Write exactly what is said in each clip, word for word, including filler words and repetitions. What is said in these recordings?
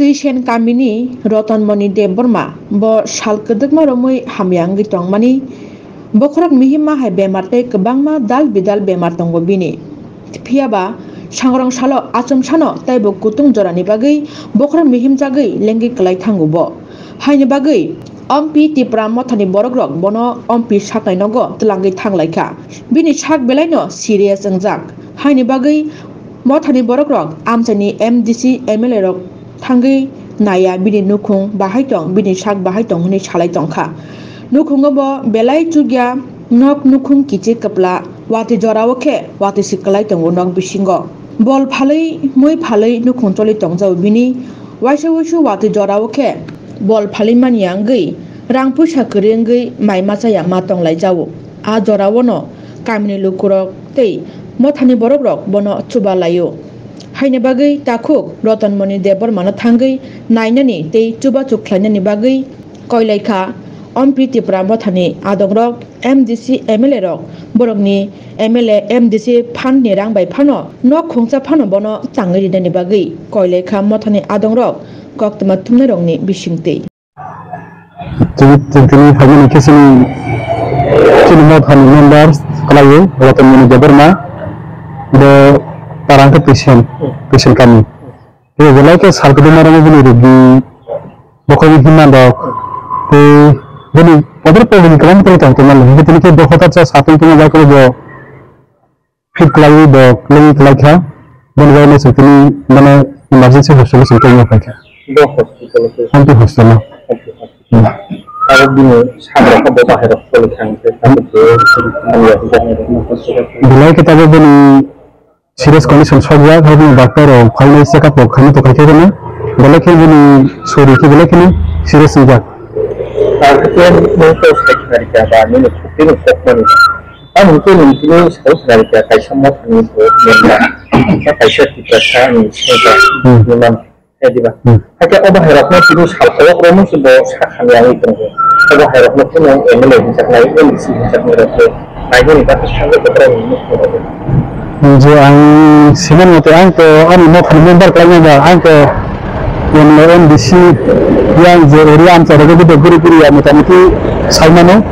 Twi Sen kamini Rotonmoni Debbarma bo sal kwdwkma romwi hamya wngwi tongmani. Bokhorok mihimma hai bemar tei kwbangma dal bidal bemar tongo bini. Phiyaba sangrong salo achomsano teibo kutung jorani bagwi bokhorok mihimjagwi lengwi kwlai thango bo. Haini bagwi Ompi Tipra mothani borokrok bono Ompi saknai nogo twlangwi thanglaikha. Bini sak belaino serious wngjak. Haini bagwi mothani borokrok amchaini M D C, M L A rok thangwi naiya bini nukhung bahai tong, bini sak bahai tong hwnwi salai tongkha. Nukhungo bo belai chukya, nok nukhung kichik kwpla, watwi jorao khe watwi se kwlai tongo nok bisingo. Bol phalwi, mui phalwi nukhung choli tongjao bini, waisa wuisu watwi jorao khe bol phalwi manya wngwi, rang puisa kwrwi wngwi mai machaya ma tonglaijao. A jorao no kamini lukurok tei mothani borokrok bono chuba laio. Haini bagwi takhuk Rotonmoni Debbarmano thangwi nainani tei chubachu khlainani bagwi koilaikha Ompi Tipra mothani adongrok, M D C, M L A rok. Borokni M L A, M D C fund ni rang bai phano nok khungsa phano bono tangwi rinani bagwi koilaikha mothani adongrok koktwma thumnairokni bisingtwi. Tini, tini, tini phaimani khe chini, chini mothani member kwlaiwi Rotonmoni Debbarma, bo para wngkha Twi Sen, Twi Sen kami. Bo belai khe sal kwdwma rwngwi bini rwgwi bokhorokni himma rok tei bini other problem kwbangma tongwi tongmani. Hinkhe tini khe bo hothat sa satung tongma bai kwrwi bo fit kwlaiwi bo lengwi kwlaikha. Boni bagwi no chwng tini bono emergency hospital o chwng tongma phaikha. Bo hospital o khe? Ompi hospital o. Ompi hospital. Hmm. Abo bini sabrok bo bahai rok choli thang khe tabuk je hamya hwnjaknai rok. Belai khe tabuk bini serious condition sokjak, hai bini doctor rok phainai check up rok khaina tongkha khe bono. Belai khe bini sori khe belai kheno serious wngjak. Ang khe nini to sai khnarikha ba nini khukti ni kokmani. Ang hwnkhe nini tini sai khnarikha kaisa mothani bo member. Ba kaisa Tiprasa ni sengkha Hmm. ni man. Hai diba? Hmm. Hakhe obo hai rokno tini sal kolok romwi se bo sakha ni wngwi tongo. Obo hai rokno phano M L A hwnjaknai, M D C hwnjaknai rok bo nainani bagwi sanjak bokhorok ni nukho rok. Je ang siman mote ang to ani mothani member kwlaima ba ang to M L A M D C yang je area amchai rok bo guri guri ya motamuti saimano.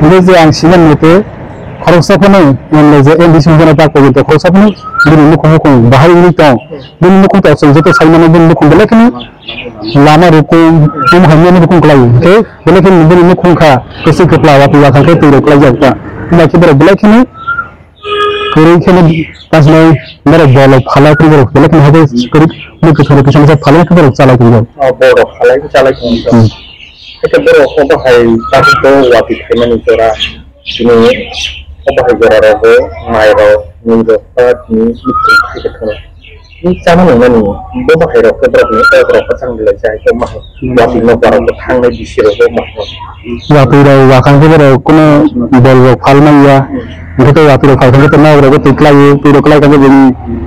Hingke je ang siman mote khoroksa phano M L A je M D C hwnjano tak pogito khoroksa phano bini nukhung nukhung bahai wngwi tong. Bini nukhung to chwng joto saimano bini nukhung belai kheno lama rukung, um hamya ni rukung kwlai. Hingke belai kheno bini nukhung kha kwchwng kwpla watwi wathang khe twi rok kwlaijak ta. Hwnba khe borok belai kheno kwrwi kheno kasnai borok bolok phalai khe borok belai kheno haikhe kwrwi mui kwthwng rok kisa misa phalai khe borok chalai tongjago. O borok phalai khe chalai tongjago. Hmm. Hakhe borok obo hai tabukbo watwi phaimani jora. Chini obo hai jora rogo mai rok, mui rok, ba chini mukti khai khe thangna. Chini chama nungnani bo bahai rok khe borok ni ok rok kwchang belai chai khe ma hai. Hmm. Watwi nok barok bo thangnai bisi rok bo ma hai. Watwi rok wakhang khe borok kuno bol rok phal manya. Hmm. Hingkhe tei watwi rok phai khe tei nok rok bo twi klai o, twi rok klai khe bini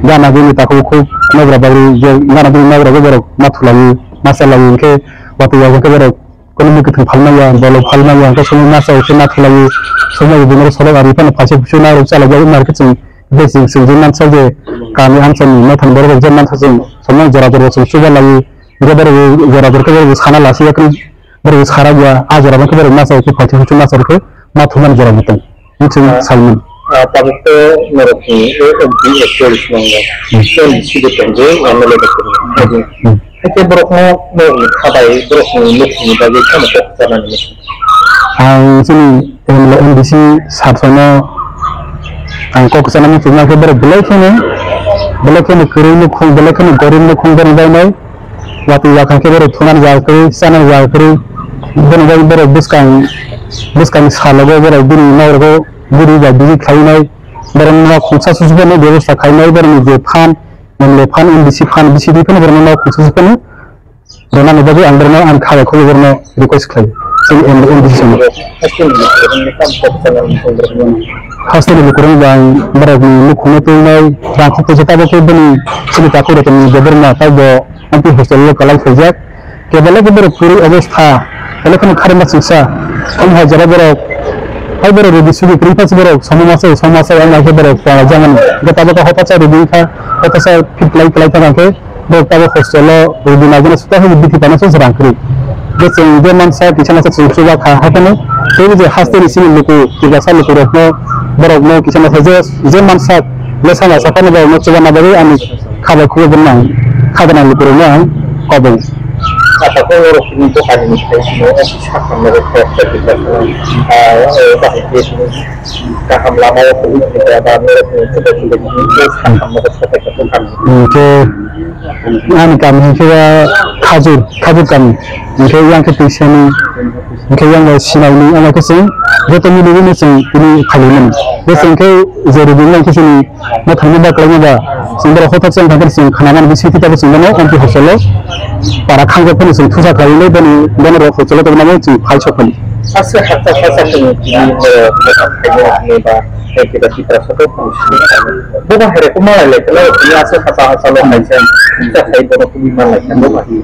gana bini takhuk khuk nok rok bagwi je gana bini nok rok bo borok ma thulai o, ma chalai o, hingkhe watwi rok khe borok. Kono mui kwthwng phalmaya, bolok phalmaya, hwnkhe somo masa o khe nathulaiwi, somo bo bini solok ari phano phaisa phuisu narwk chalai jagwi, narwk khe chwng, tei chwng, chwng je mansa je kami amchaini nothani borok rok je mansa chwng, somo jora jora chwng chuba laiwi, hwnkhe borok jora jora khe borok sana lasiya khe borok sara ya, a jora khe borok masa o khe phaisa phuisu masa rw khe nathumani jora bo tong. Bwswk Ah, salmani. Ah, tabuk to norokni A M P actual swnamgo. Hmm. M D C de tongo, M L A de tongo. Hmm. Haikhe borokno norokni khabai, borokni nukhungni bagwi tamo kok chanani muchung? Ang chini M L A M D C sir sono ang kok sana muchung, khe borok belai kheno, belai kheno kwrwi nukhung, belai kheno gorib nukhung borok bainai. Watwi wakhang khe borok thunani jaga kwrwi, chanani jaga kwrwi. Bono bai borok bwskang, bwskangni salogo borok bini nok rogo guri bai bini khlainai. Borok nok khungsa susu phano bebosta khlainai, borokni je phan, M L A phan, M D C phan, B C D phano borokno nok khungsa susu phano rwnani bagwi ang borokno ang kha bai khobwi borokno request khlai. Chini M L A M D C song. Hasteni lukurok bai borokni nukhungno twngnai, rang khok tongsa tabuk khe bini chini takhuk rokni Debbarma tei bo Ompi hostel o kwlai phaijak. Kebele khe borok kwrwi obostha, belai kheno kharima chwngsa. Omo hai jora borok, hai borok rwgwi sugwi kwrwi phasa borok, somo masa, somo masa, omo hai khe borok tonglaijak mani. Hwnkhe tabuk khe hotasa rwgwi wngkha, hotasa fit kwlai, kwlai thangkha khe, Bo tabuk hostel o rwdi nai gana swkang hai bithi tana se rang kwrwi. Bo chwng je mansa kisa masa chwng chuba kha haphano tei je haste ni simi luku tiprasa luku rokno borokno kisa masa je je mansa le sama saphano borokno chuba na bagwi ani kha bai khulubun nang kha gana luku rokno ang kobong. Asa ko norok ni bo kani ni khai sino sakam na ko tiprasa ah bahai je kaham lama o tubui tubui ba norok ni chuba chuba ni sakam na ko sokai ka tongkha. Hwnkhe ani kami hwnkhe ba Khajur, Khajur kami. Hwnkhe yang khe twi sani, hwnkhe yang bai sinai ni, omo khe chwng joto mili mili chwng tini khalai mani. Bo chwng khe je rwdi wng khe chini ma thangma ba kwlai ma ba, chwng borok hothok chwng thangkhe chwng khana mani, bisi twi tabuk chwng bono ompi hosolo para khangkhe phano chwng thusa khlai wi, boni, bono rok hosolo tongma chwng phai sok phani. Aswk haksa saksa chwng tini, eh, khaina ba, eh, kida Tiprasa khe phung sini. Bobo hai rok malai lai kheno tini aswk haksa haksa lo kaisa kisa khai bono kubui malai kha bobo hai.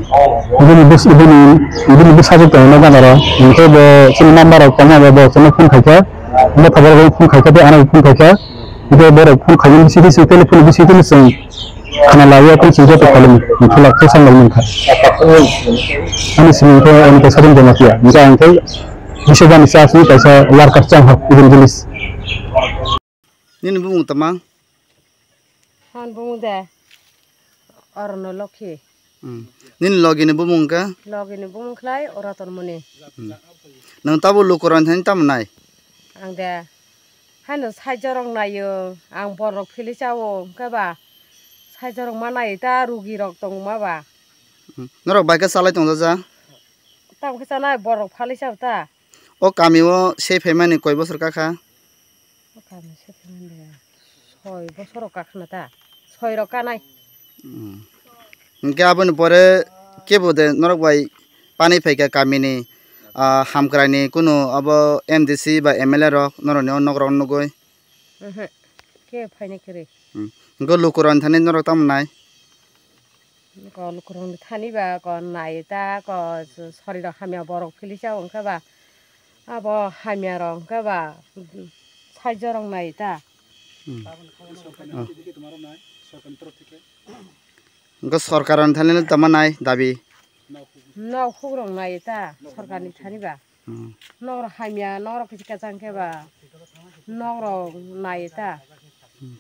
Ibini bus-, ibini, ibini bwsajwk tongo no ganaro. Hwnkhe bo chini number rok tongma bo, bo chwngno phone khaikha. Motha borok phone khaikha tei ano phone khaikha. Hwnkhe borok phone khaimani bisi bisi telephone bisi telephone khana laiya tei chwng joto khaimani. Thulak thusang lai mankha. Ani simi khe ani kaisa ring jamatia. Hwnkhe ang khe Biswabani se aswk kaisa worker chang ha, evangelist. Nini bumung tama? Han bumung de. Orono Lokhi. Hmm. Nini logi ni bumung ka? Logi ni bumung khlai Oraton Muni. Hmm. Nang tabo lukurok thani tamo nai? Ang de. Hano saijorok naio, ang borok philwi chao, hwnkhe ba saijorok ma nai ta rugi rok tongma ba. Hmm. Norok bai khe salai tong jaja? Tamo khe chanai borok phali chao ta. O kami o se phaimani koi bosor kakha? O kami se phaimani de soi bosor rok kakhna ta. Soi rok kanai. Hmm. Hwnkhe aboni pore kebo de norok bai pani phaikha kamini, ah, hamkraini kunu abo M D C ba M L A rok norokni o nok rok nugui? Oho. Khe phainai kwrwi. Hmm. Hwnkhe lukurokni thani norok tamo nai? Ko lukurokni thani ba ko nai ta ko soriro hamya borok philwi chao hwnkhe ba abo hamya rok hwnkhe ba saijorok nai ta. Hmm. Oh. Hwnkhe sorkarni thani tamo nai dabi? Nok hukrok nai ta sorkarni thani ba. Hmm. Nok rok hamya, nok rok kisa kisa hwnkhe ba nok rok nai ta. Hmm.